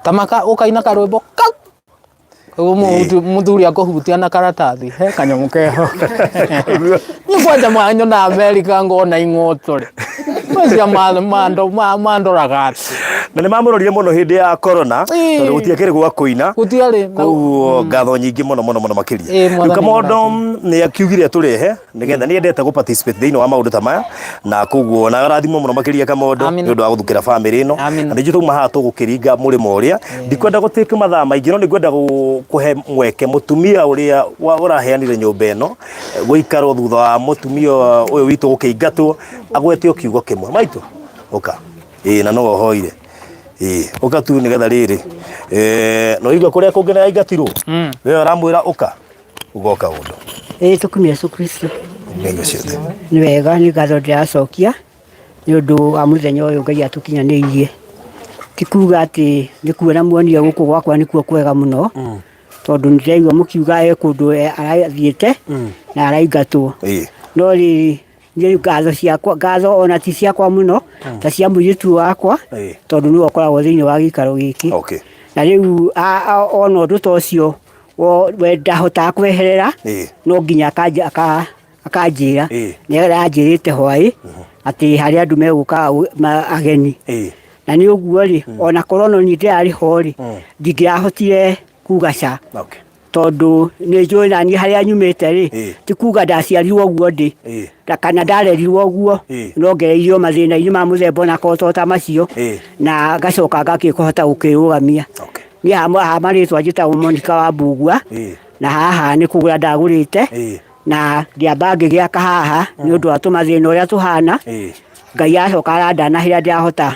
Tamaka ũkaina karwĩmbo kau. Koguo mũthuri akũhutia na karatathi he kanyamũ keho. Niĩ kwanja mwanyona Amerika ngona ing'oto rĩ. Macia mandoraga atĩ. Na nĩ mamũrorire mũno hĩndĩ ya corona tondũ gũtiakĩrĩ gwa kũina. Gũtiarĩ. Koguo ngatho nyingĩ mũno mũno mũno makĩria. Ĩĩ, Rĩu Mwathani Kamondo nĩ akiugire atũrehe nĩgetha nĩ endete gũ participate thĩinĩ wa maũndũ ta maya na koguo na rathimwo mũno makĩria Kamondo nĩ ũndũ wa gũthukĩra famĩlĩ ĩno. Na nĩ njũĩ twauma haha tũgũkĩringa mũrĩmo ũrĩa. Ndikwenda gũtake mathaa maingĩ no nĩ ngwenda kũhe mweke mũtumia ũrĩa ũraheanire nyũmba ĩno gũikarwo thutha wa mũtumia ũyũ witũ gũkĩingatwo agwete o kiugo kĩmwe. Maitũ ũka. Ĩĩ na no ũhoire. Ĩĩ ũka tu nĩgetha rĩrĩ. No igua kũrĩa kũngĩ nĩ aingatirwo. We ũramwĩra ũka ũgoka ũndũ. Ĩĩ tũkumie Yesu Kristo. Nĩ ciothe. Nĩ wega nĩ ngatho ndĩracokia nĩ ũndũ wa mũthenya ũyũ Ngai atũkinyanĩirie. Ti kuga atĩ nĩ kuona muonire gũkũ gwakwa nĩkuo kwega mũno, tondũ nĩ ndĩraigua mũkiuga e kũndũ arathiĩte na araingatwo. No rĩrĩ, niĩ ngatho ciakwa, ngatho ona ti ciakwa mũno, ta cia mũirĩtu wakwa, tondũ nĩwe ũkoragwo thĩinĩ wa gĩikaro gĩkĩ. Na rĩu ona ũndũ ta ũcio we ndahotaga kweherera, no nginya akanjĩra. Nĩ aranjĩrĩte hwaĩ atĩ harĩ andũ megũka ageni. Na nĩ ũguo rĩ, ona korwo no niĩ ndĩrarĩ ho rĩ, ndingĩrahotire kuga ca. Tondũ nĩ njũĩ naniĩ harĩa nyumĩte rĩ, ti kuga ndaciarirwo ũguo ndĩ, na kana ndarerirwo ũguo, no ngereirio mathĩna-inĩ ma mũthemba ona korwo to ta macio, na ngacoka ngakĩhota gũkĩrũgamia. Niĩ haha marĩtwa njĩtagwo Monica wa Mbugua, na haha nĩ kũgũra ndagũrĩte, na ngĩamba ngĩgĩaka haha nĩ ũndũ wa tũmathĩna ũrĩa tũhana, Ngai acoka arandanahĩra ndĩrahota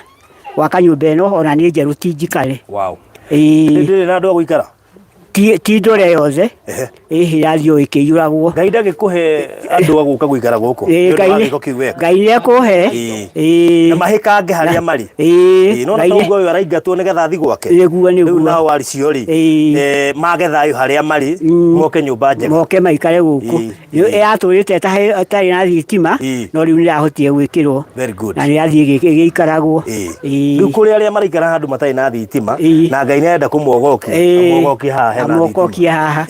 gwaka nyũmba ĩno ona nĩ njerũ ti njikare. Ĩĩ. Ndĩrĩ na andũ a gũikara? Ti ndore yothe, ĩhĩ ĩrathiĩ o ĩkĩiyũragwo. Ngai ndagĩkũhe andũ a gũka gũikara gũkũ. Ĩĩ, Nĩ ũndũ Ngai wa nĩ- gĩko kĩu weka. Ngai nĩ ekũhe. Ĩĩ. Na mahĩkange harĩa marĩ. Ĩĩ. Ĩĩ, nĩwona Ngai ta nĩ- ũguo ũyũ araingatwo nĩgetha athiĩ gwake. Nĩguo, nĩguo. Rĩu nao acio rĩ, mage thayũ harĩa marĩ, moke nyũmba njega. Moke maikare gũkũ. Ĩratũrĩte ĩtarĩ na thitima, no rĩu nĩ ĩrahotire gwĩkĩrwo. Very good. Na nĩ ĩrathiĩ ĩgĩikaragwo. Rĩu kũrĩ arĩa maraikara handũ matarĩ na thitima, na Ngai nĩ arenda kũmogokia, amogokie haha hena thitima. Amogokie haha.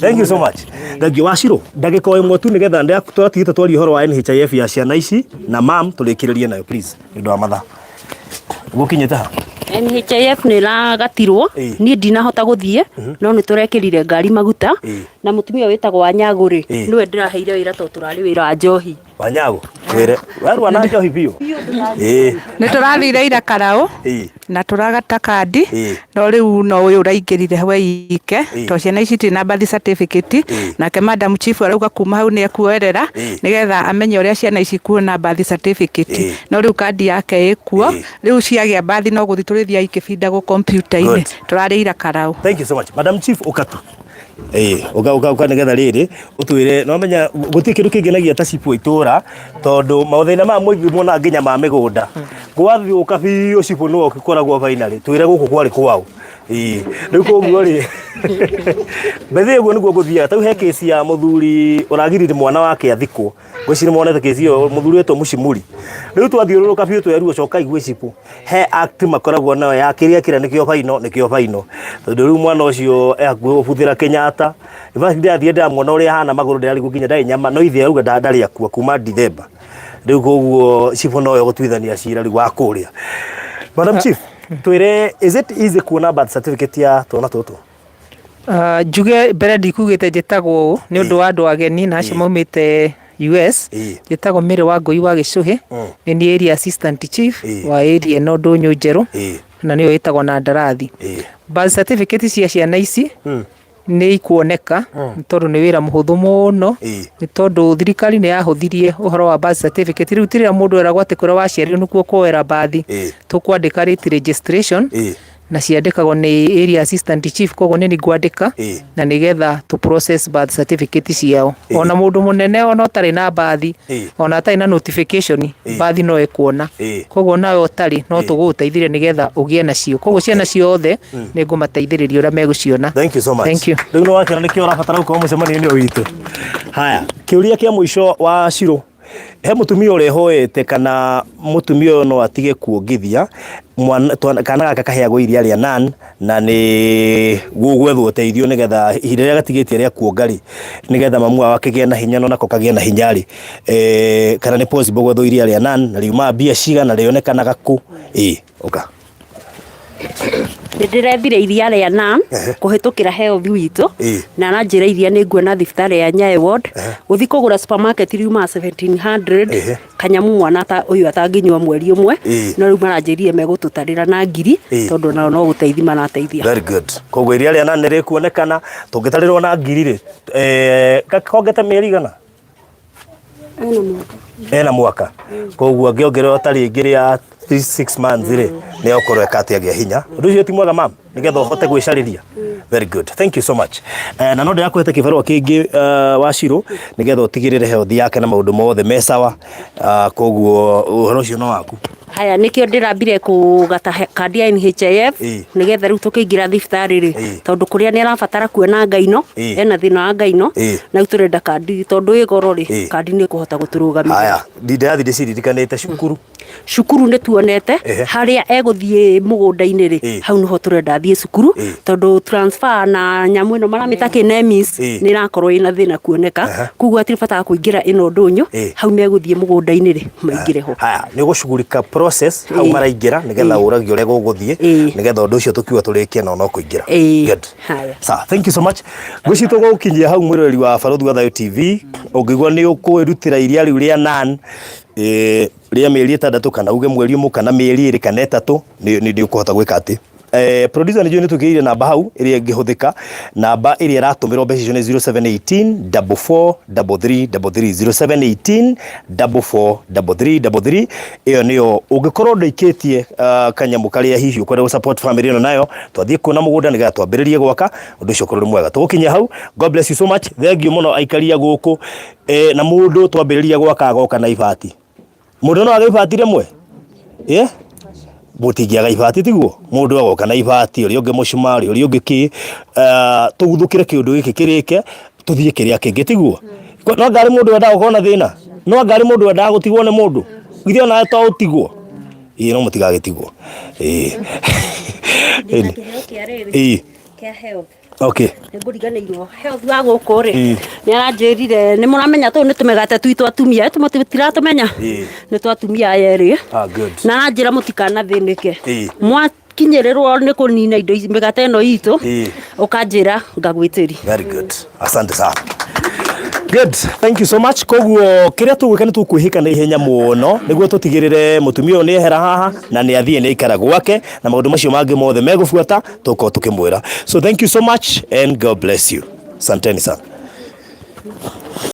Thank you so much. Thank you. Wacirũ, ndagĩka o ĩmwe tu nĩgetha twatigĩte twarie ũhoro wa NHIF ya ciana ici na mam tũrĩkĩrĩrie nayo please nĩ ũndũ wa mathaa. Gũkinyĩte ha? NHIF nĩ ĩragatirwo niĩ ndinahota gũthiĩ no nĩ tũrekĩrire ngari maguta na mũtumia wĩtagwo Wanyagũ rĩ nĩwe ndĩraheire wĩra tondũ tũrarĩ wĩra wa njohi. Wanyagũ? Twĩre werua na njohi biũ. Ĩĩ. Nĩ tũrathire ira karaũ na tũragata kandi no rĩu no ũyũ ũraingĩrire we ike to ciana ici itirĩ na birth certificate nake madam chief arauga kuma hau nĩ ekuoerera nĩgetha amenye ũrĩa ciana ici kuona birth certificate no rĩu kandi yake ĩkuo rĩu ciagĩa birth no gũthiĩ tũrĩthiaga ikĩbindagwo kompiuta-inĩ tũrarĩ ira karaũ. Thank you so much. Madam Chief ũka tu. Ĩĩ, ũka ũka ũka nĩgetha rĩrĩ ũtwĩre no menya gũtirĩ kĩndũ kĩngenagia ta cibũ wa itũra tondũ mathĩna maya mũingĩ muonaga nginya ma mĩgũnda gwathiũka biũ cibũ nĩwe ũkoragwo finally twĩre gũkũ kwarĩ kwaũ. Ĩĩ, rĩu koguo rĩ mbere ũguo nĩguo gũthiaga ta rĩu he kĩci ya mũthuri ũragiririe mwana wake athikwo ngwĩciria nĩmuonete kĩci ĩyo mũthuri wetwo mũcimuri rĩu twathiũrũrũka biũ twerwo coka igue cibũ he act makoragwo nayo ya kĩrĩa kĩrĩa nĩkĩo baino nĩkĩo baino tondũ rĩu mwana ũcio e hakuhĩ gũbuthĩra Kenyatta in fact ndĩrathiĩ ndĩramuona ũrĩa ahana magũrũ ndĩrarigwo nginya ndarĩ nyama no ithe auga ndarĩ akua kuma Dithemba rĩu koguo cibũ nowe ũgũtuithania cira rĩu wa kũrĩa Madam Chief twĩre is it easy kuona birth certificate ya twana tũtũ Ah, njuge mbere ndikugĩte njĩtagwo ũũ nĩ ũndũ wa andũ ageni na acio maumĩte US njĩtagwo Mary Wangũi wa Gĩcũhĩ nĩ niĩ area assistant chief wa area ĩno Ndũnyũ Njerũ na nĩyo ĩtagwo na Ndarathi. Birth certificate cia ciana ici nĩ ikuoneka nĩ tondũ nĩ wĩra mũhũthũ mũno nĩ tondũ thirikari nĩ yahũthirie ũhoro wa birth certificate rĩu ti rĩrĩa mũndũ eragwo atĩ kũrĩa waciarirwo nĩkuo ũkuoera birth tũkwandĩka late registration na ciandĩkagwo nĩ area assistant chief koguo nĩ niĩ ngwandĩka na nĩgetha tũ process birth certificate ciao ona mũndũ mũnene ona ũtarĩ na birth ona atarĩ na notification birth no ekuona koguo nawe ũtarĩ no tũgũgũteithĩrĩria nĩgetha ũgĩe nacio koguo ciana ciothe nĩ ngũmateithĩrĩria ũrĩa megũciona. Thank you so much. Thank you. Rĩu nĩ wakĩona nĩkĩo ũrabatara gũkorwo mũcemanio-inĩ ũyũ witũ. Haya, kĩũria kĩa mũico wa Shiro he mũtumia ũrĩa ũhoete kana mũtumia ũyũ no atige kuongithia mwana kana gaka kaheagwo iria rĩa nan na nĩ gũgwethwo ũteithio nĩgetha ihinda rĩrĩa gatigĩtie rĩa kuonga rĩ nĩgetha mamu wao akĩgĩe na hinya na onako kagĩe na hinya rĩ kana nĩ possible gwethwo iria rĩa nan na riumaga mbia cigana rĩonekanaga kũ ĩ ũka Nĩ ndĩrethire iria rĩa NAN kũhĩtũkĩra health witũ na aranjĩra iria nĩ nguona thibitarĩ ya Nyayo ward gũthiĩ kũgũra supermarket riumaga 1700 kanyamu mwana ta ũyũ atangĩnyua mweri ũmwe no rĩu maranjĩrire megũtũtarĩra na ngiri tondũ nao no gũteithia marateithia. Very good. Koguo iria rĩa NAN nĩ rĩkuonekana tũngĩtarĩrwo na ngiri rĩ kongete mĩeri igana ena mwaka koguo angĩongererwo ta rĩngĩ rĩa 6 months rĩ nĩ okorwo eka atĩ agĩa hinya ũndũ ũcio ti mwega mam nĩgetha ũhote gwĩcarĩria very good thank you so much na no ndĩrakũhete kĩbarũa kĩngĩ wa Shiro nĩgetha ũtigĩrĩre health yake na maũndũ mothe me sawa koguo ũhoro ũcio no waku Haya nĩkĩo ndĩrambire kũgata kandi ya NHIF nĩgetha rĩu tũkĩingĩra thibitarĩ rĩ tondũ kũrĩa nĩ arabatara kuona ngaino ena thĩna wa ngaino na rĩu tũrenda kandi tondũ ĩ goro rĩ kandi nĩ ĩkũhota gũtũrũgamĩrĩra. Haya ndĩrathiĩ ndĩciririkanĩte cukuru Cukuru nĩ tuonete harĩa egũthiĩ mũgũnda-inĩ rĩ hau nĩho tũrenda athiĩ cukuru tondũ transfer na nyamũ ĩno maramĩta kĩ NEMIS nĩ ĩrakorwo ĩna thĩna kuoneka koguo hatirĩ bata wa kũingĩra ĩno ndũnyũ hau megũthiĩ mũgũnda-inĩ rĩ maingĩre ho. Haya nĩ ũgũcugurika process hau maraingĩra nĩgetha ũragio ũrĩa gũgũthiĩ nĩgetha ũndũ ũcio tũkiuga tũrĩkie na no kũingĩra. Good. Sawa, thank you so much. Ngwĩciria tũgũkinyia hau mwĩroreri wa Barũthi wa Thayũ TV ũngĩigua nĩ ũkwĩrutĩra iria rĩu rĩa NAN rĩa mĩeri ĩtandatũ kana uge mweri ũmwe kana mĩeri ĩrĩ kana ĩtatũ nĩ ũkũhota gwĩka atĩ producer nĩ njũĩ nĩ twĩkĩrĩire namba hau ĩrĩa ĩngĩhũthĩka namba ĩrĩa ĩratũmĩrwo mbeca icio nĩ 0718 44 33 33 0718 44 33 33 ĩyo nĩyo ũngĩkorwo ndũikĩtie kanyamũ karĩa hihi ũkwenda gũ support family ĩno nayo twathiĩ kuona mũgũnda nĩgetha twambĩrĩrie gwaka ũndũ ũcio ũkorwo ũrĩ mwega tũgũkinyia hau God bless you so much thank you mũno aikari a gũkũ na mũndũ twambĩrĩria gwaka agoka na ibati mũndũ no age ibati rĩmwe mũtingĩaga ibati tiguo mũndũ agoka na ibati ũrĩa ũngĩ mũcumarĩ ũrĩa ũngĩ kĩ tũguthũkĩre kĩũndũ gĩkĩ kĩrĩke tũthiĩ kĩrĩa kĩngĩ tiguo no ngarĩ mũndũ wendaga gũkorwo na thĩna no ngarĩ mũndũ wendaga gũtigwo nĩ mũndũ githĩ onawe to ũtigwo ĩĩ no mũtigagĩtigwo ĩĩ ĩĩ Okay. Nĩngũriganĩirwo health wa gũkũ rĩ nĩ aranjĩrire nĩ mũramenya tũũ nĩ tũmĩgate twitũ atumia tũtiratũmenya nĩ twa atumia aya erĩ na aranjĩra mũtikanathĩnĩke mwakinyĩrĩrwo nĩ kũnina indo ici mĩgate ĩno itũ ũkanjĩra ngagwĩtĩri. Very good. Asante sana. Good. Thank you so much. Koguo kiria tugwika ni tukwihika na ihenya muno niguo tutigirire mutumia uyu ni ehera haha na ni athie ni aikara gwake na maundu macio mangi mothe megubuata tukorwo tukimwira. So thank you so much and God bless you. Asanteni sana.